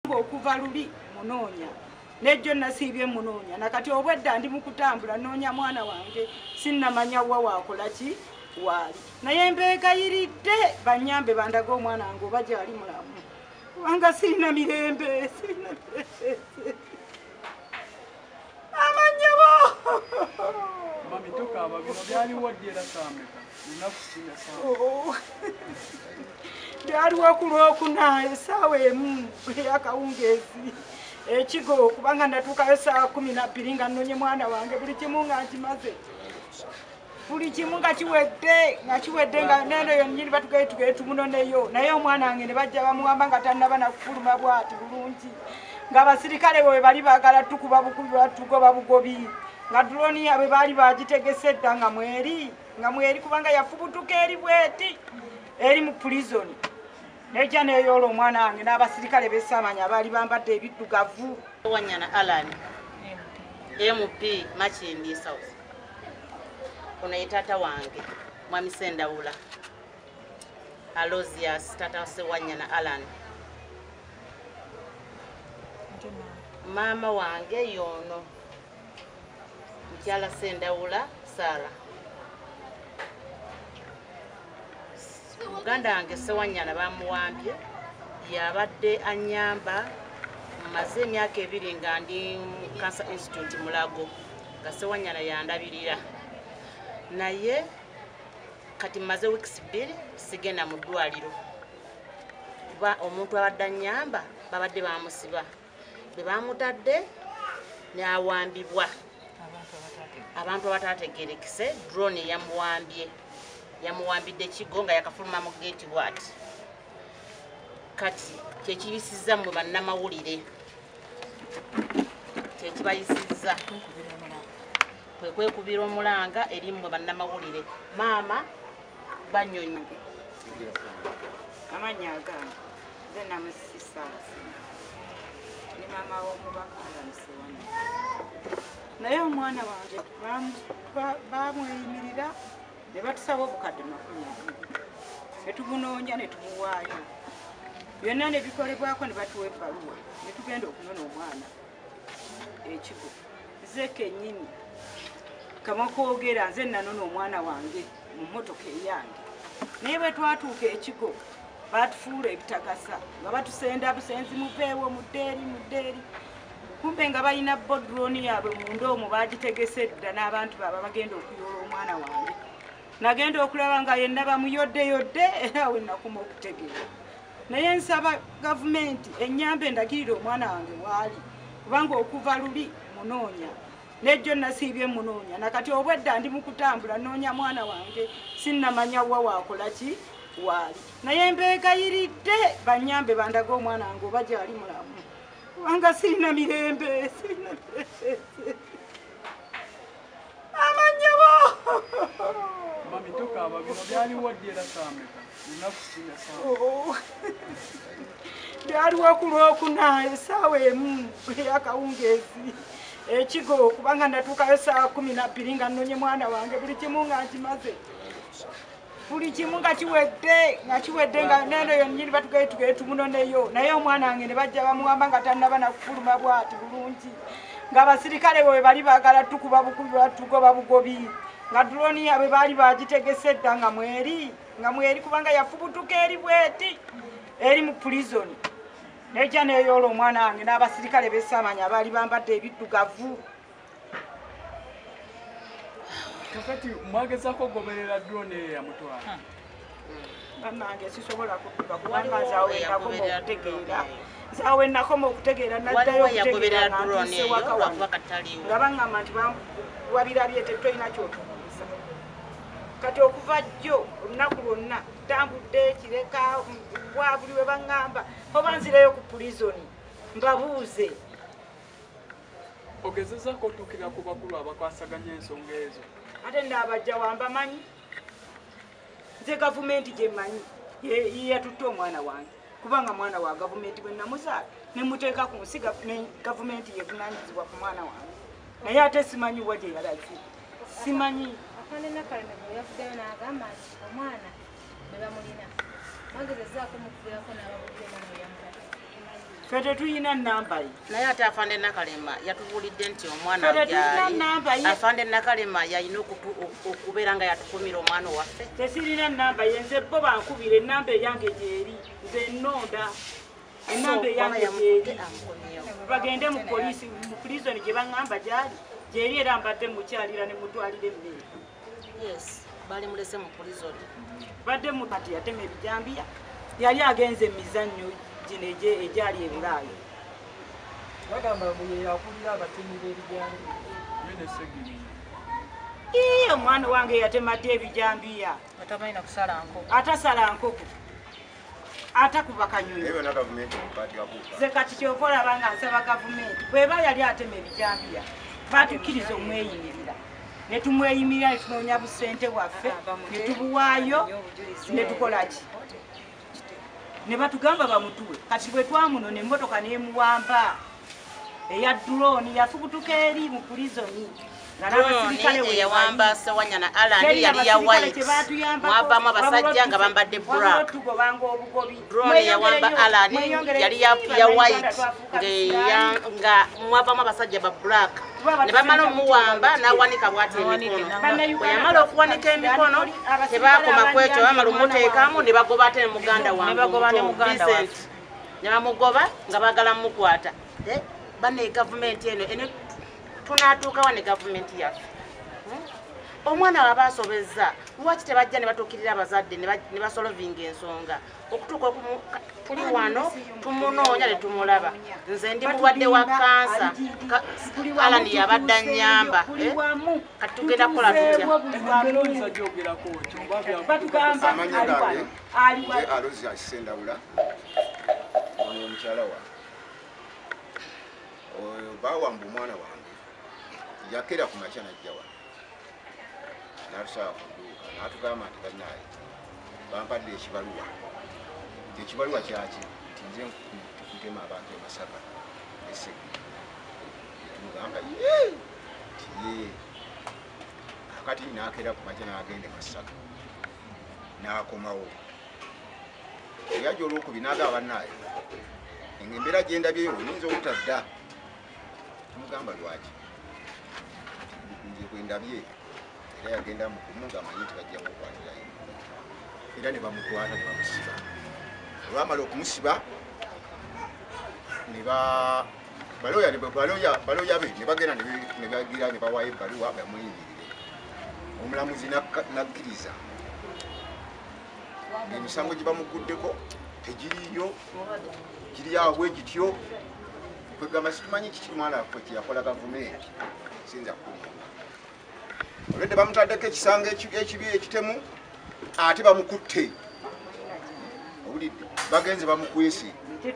Okuva luli munoonya nejjo nasiibye munoonya nakati obwedda ndi mu kutambula noonya mwana wange sinnamanya wa waakola ki waali naye mbeegayiridde bannyambe bandage omwana wange oba gyali mulamu kubanga sirina mirembe sirina amanyabo. Mami tokaaba bino byaliwo ddi era saameka lunaku sina saawa? Byaliwo ku Lwokuna essaawa 1 ey'akawungeezi ekigo kubanga natuukayo ssaawa 12 nga nnonye mwana wange buli kimu nga nkimaze buli kimu nga kiwedde nga neno yonnyini batugaye tugeye tumunoneyo naye omwana wange ne bajja bamuwamba nga tannaba nakufuluma bw'ati bulungi ng'abasirikale bwe bali baagala tukuba bukubi batugoba bugobi nga drone yaabwe baali bagitegese dda nga mweri kubanga yafubutuka eri bweti eri mu prison nejja neeyoola omwana wange n'abasirikale b'essaamanya abaali bambadde ebiddugavu. Wanyana Alan MP Makindye South ono ye taata wange Mwami Sendawula Aloysius taata Sewanyana Alan. Maama wange yono mukyala Sendawula Sara. Muganda wange Sewanyana bamuwambye yabadde anyamba mmaze emyaka 2 nga ndi mu Cancer Institute Mulago nga Sewanyana yandabirira naye kati mmaze weeks 2 sigenda mu ddwaliro kuba omuntu abadde anyamba babadde bamusiba bwe bamutadde n'awambibwa abantu abataategeerekese drone yamuwambye yamuwambidde kigo nga yakafuluma mu geeti bw'ati kati kyekiyisizza mmwe bannamawulire kyekibayisizza kwe kwekubira omulanga eri mmwe bannamawulire maama banyonyi. Amannya agange nze Namusisi Sarah ni maama w'omubaka Alan Ssewanyana naye omwana wange bamweyimirira ne batusaba obukadde 20 ne tumunoonya ne tumuwaayo byonna ne bikolebwako ne batuwa ebbaluwa ne tugenda okunona omwana ekigo nze kennyini kamakwogera nze nanona omwana wange mu mmotoka eyange naye bwe twatuuka ekigo batufuula ebitagasa nga batusenda busenzi muveewo muddeeri kumbe nga balina bo drone yaabwe munda omwo bagitegese dda n'abantu baaba bagenda okuyoola omwana wange nagenda okulaba nga yenna bamuyoddeyodde era we nakoma okutegeera naye nsaba gavumenti ennyambe endagirire omwana wange waali kubanga okuva luli munoonya nejjo nasiibye munoonya nakati obwedda ndi mu kutambula noonya mwana wange sinnamanya wa waakola ki waali naye mbeegayiridde bannyambe bandage omwana wange oba gyali mulamu kubanga sirina mirembe sirina amanyabo. Mami tokaaba bino byaliwo ddi era saameka lunaku sina saawa? Byaliwo ku Lwokuna essaawa 1 ey'akawungeezi ekigo kubanga natuukayo ssaawa 12 nga nnonye mwana wange buli kimu nga nkimaze buli kimu nga kiwedde nga neno yonnyini batugaye tugeye tumunoneyo naye omwana wange ne bajja bamuwamba nga tannaba nakufuluma bw'ati bulungi ng'abasirikale bwe bali baagala tukuba bukubi batugoba bugobi nga drone yaabwe baali bagitegese dda nga mweri kubanga yafubutuka eri bweti eri mu prison nejja neeyoola omwana wange n'abasirikale b'essaamanya abaali bambadde ebiddugavu. Kakati mwagezaako okugoberera drone eyo yamutwala? Bannange sisobola kudduka kubanga nze awo we nakoma okutegeera naddayo okutegeera nga ntuuse waka wano nga baŋŋamba nti wabirabye tetolina kyotubuuza kati okuva jjo olunaku lwonna ntambudde Kireka bwa buli we baŋŋamba oba nzireyo ku pulizoni mbabuuze. Ogezezaako otuukira ku bakulu abakwasaganya ensonga ezo? Ate nnaabajja wambamanyi nze gavumenti gye mmanyi yatutte omwana wange kubanga mwana wa gavumenti bwe namuzaala ne muteeka ku nsi gavumenti yevunaanyizibwa ku mwana wange naye ate simanyi wa gye yalaze simanyi. Afande Nakaleme yavuddeyo n'agamba nti omwana be bamulina mwagezezaako mukubirako n'ababuulira omwana we yamutadde. Ffe tetulina nnamba ye. Naye ate Afande Nakalema yatubuulidde nti omwana gyali. Afande Nakalema yalina okubeera nga yatukumira omwana waffe. Tesirina nnamba ye, nze bo bankubira ennamba eyange gyeri, nze nnonda ennamba eyange gyeri. Bagende mu poliisi, mu prison gye baŋŋamba gyali, gyeri era mbadde mukyalira ne mutwalira emmere. Yes, bali mulese mu prison. Badde mu kati yatema ebijambiya, yali agenze emizannyo gino egyali e Bulaaya. Bagamba mbu ye yakulira abatemi b'ebijambiya. Ii, omwana wange yatema ddi ebijambiya? Atamanyi na kusala nkoko. Atasala nkoko. Atakuba kanyonyi. Nze kati ky'ova olaba nga nsaba gavumenti bw'eba yali atema ebijambiya batukkiriza omweyimirira. Ne tumweyimirira ne tunoonya busente bwaffe ne tubuwaayo ne tukola ki? Ne batugamba bamutuwe. Kati bwe twamunona emmotoka n'emuwamba eya drone yafubutuka eri mu pulizoni. Drone eyawamba Ssewanyana Allan yali ya white, mwavaamu abasajja nga bambadde black. Drone eyawamba Allan yali ya white nga mwavaamu abasajja ba black. Ne bamala omuwamba n'awanika bw'ati emikono. Bwe yamala okuwanika emikono tebaakoma ku ekyo, bamala omuteekamu ne bagoba ate ne muganda wange Vincent. Ne bamugoba nga baagala mmukwata. Banne gavumenti eno tunaatuukawa ne gavumenti yaffe. Omwana waba asobezza, lwaki tebajja ne batuukirira abazadde ne basolovinga ensonga? Okutuuka tuli wano tumunoonya ne tumulaba. Nze ndi mulwadde wa kansa, Allan yabadde annyamba. Kati tugenda kukola tutya? Amannya gange nze Alozi Asendawula, ono omukyala wange. Oyo bawamba omwana wange, yakeera ku makya n'ajja wano n'atusaba ku dduuka n'atugamba nti bannaaye bampadde ekibaluwa. Nti ekibaluwa kyaki? Nti nze ntema abantu e Masaka e Ssegirinya. Ne tumugamba ye nti ye. Akati n'akeera ku makya n'agenda e Masaka n'akomawo. Eyajja olwokubiri n'agamba bannaaye embeera gye ndabyeyo nnyinza obutadda. Tumugamba lwaki? Nze bwe ndabye era yagenda mukumu ng'amanyi nti bajja kukwatirayo. Era ne bamukwata ne bamusiba. Olwamala okumusiba ne balooya be ne bagenda ne bagira ne bawaayo ebbaluwa bamuyimirire. Omulamuzi n'akkiriza. Emisango gye bamuguddeko tegiriiyo, giri awo bwe gityo. Kwegamba situmanyi kiki mwana waffe kye yakola gavumenti, siyinza kukulimba. Olwedde bamutaddeko ekisango ekibi ekitemu ate bamukutte. Owulidde bagenze bamukwese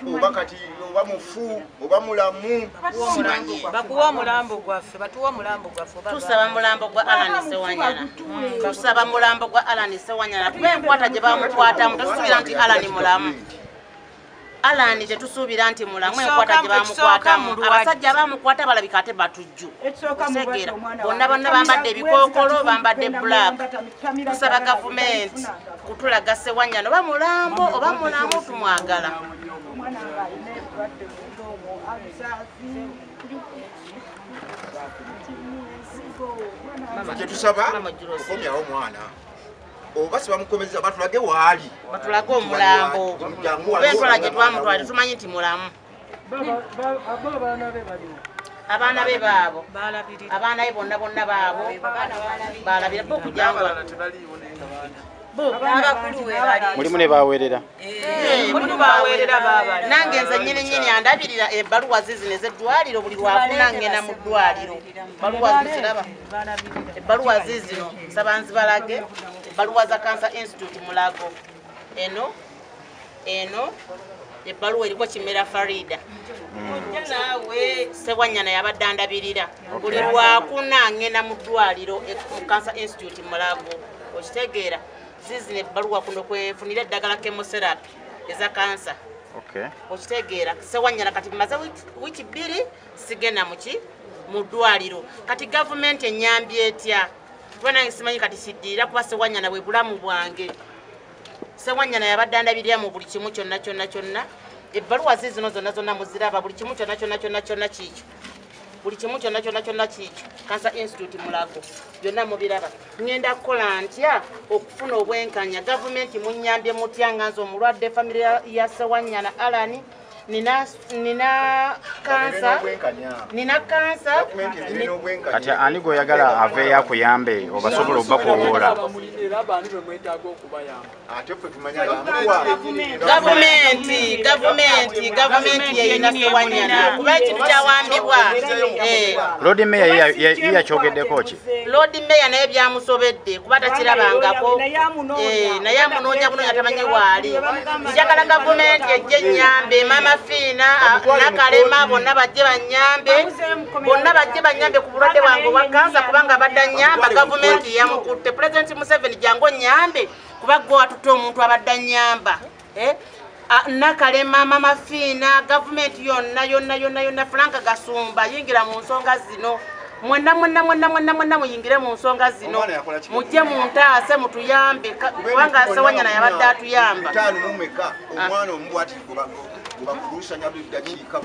oba kati oba mufu oba mulamu simanyi. Bakuwa omulambo gwaffe, batuwa omulambo gwaffe. Tusaba mulambo gwa Allan Ssewanyana. Tusaba mulambo gwa Allan Ssewanyana. Kuba enkwata gye bamukwatamu tetusuubira nti Allan mulamu. Allan tetusuubira nti mulamu, enkwata gye bamukwatamu. Abasajja bamukwata balabika ate batujju. Otegeera bonna bonna bambadde ebikookolo, bambadde black. Tusaba gavumenti kutulaga Ssewanyana oba mulambo oba mulamu tumwagala. Kye tusaba okukomyawo omwana oba si bamukomeza batulage waali, batulage omulambo. Kuba entwala gye twamutwala tetumanyi nti mulamu. Abaana be baliwo. Abaana be baabo, abaana be bonna bonna baabo balabira bo okujangwa. Mulimu ne baweerera. Mulimu baweerera baabali. Nange nze nnyini nnyini andabirira ebbaluwa zizino ez'eddwaliro buli lwakuna ngenda mu ddwaliro. Ebbaluwa ziraba. Ebbaluwa zizino nsaba nzibalage. Ebbaluwa za Cancer Institute Mulago. Eno ebbaluwa eriko Kimera Farida. Ssewanyana yabadde andabirira. Buli lwakuna ngenda mu ddwaliro mu Cancer Institute Mulago. Okitegeera zizino ebbaluwa kuno kwenfunira eddagala chemotherapy eza kansa. Okitegeera Ssewanyana kati mmaze wiiki 2 sigenda mu ddwaliro. Kati gavumenti ennyambye etya? Kuba nange simanyi kati kiddirira kuba Ssewanyana bwe bulamu bwange. Ssewanyana yabadde andabirira mu buli kimu kyonna kyonna kyonna. Ebbaluwa zino zonna zonna muziraba, buli kimu kyonna kyonna kyonna kyonna kiikyo. Buli kimu kyonna kyonna kyonna kiikyo. Cancer Institute Mulago byonna mubiraba. Ngenda kukola ntya okufuna obwenkanya? Gavumenti munnyambye mutya nga nze omulwadde famire ya Ssewanyana Allan nina kansa, nina kansa. Kati ani gw'oyagala aveeyo akuyambe obasobola obakowoola? Gavumenti yeyina Ssewanyana kuba ekintu kyawambibwa. Lord Mayor ye yakyogeddeko ki? Lord Mayor naye byamusobedde kuba takirabangako, naye amunoonya bunoonya tamanyi waali. Njagala gavumenti ejje ennyambe, Mama Fiina, Nakalema bonna bajje bannyambe, bonna bajje bannyambe ku bulwadde bwange obwa kansa kubanga abadde annyamba. Gavumenti yamukutte. Pulezidenti Museveni jangu onnyambe kuba gwe watutte omuntu abadde annyamba. Nakalema, Mama Fiina, gavumenti yonna yonna yonna yonna, Frank Gasumba yingira mu nsonga zino. Mwenna mwenna mwenna mwenna mwenna muyingire mu nsonga zino, mujje muntaase mutuyambe kubanga Ssewanyana yabadde atuyamba. Omwana omu bw'ati gwe bakulusanya buli ddakiika.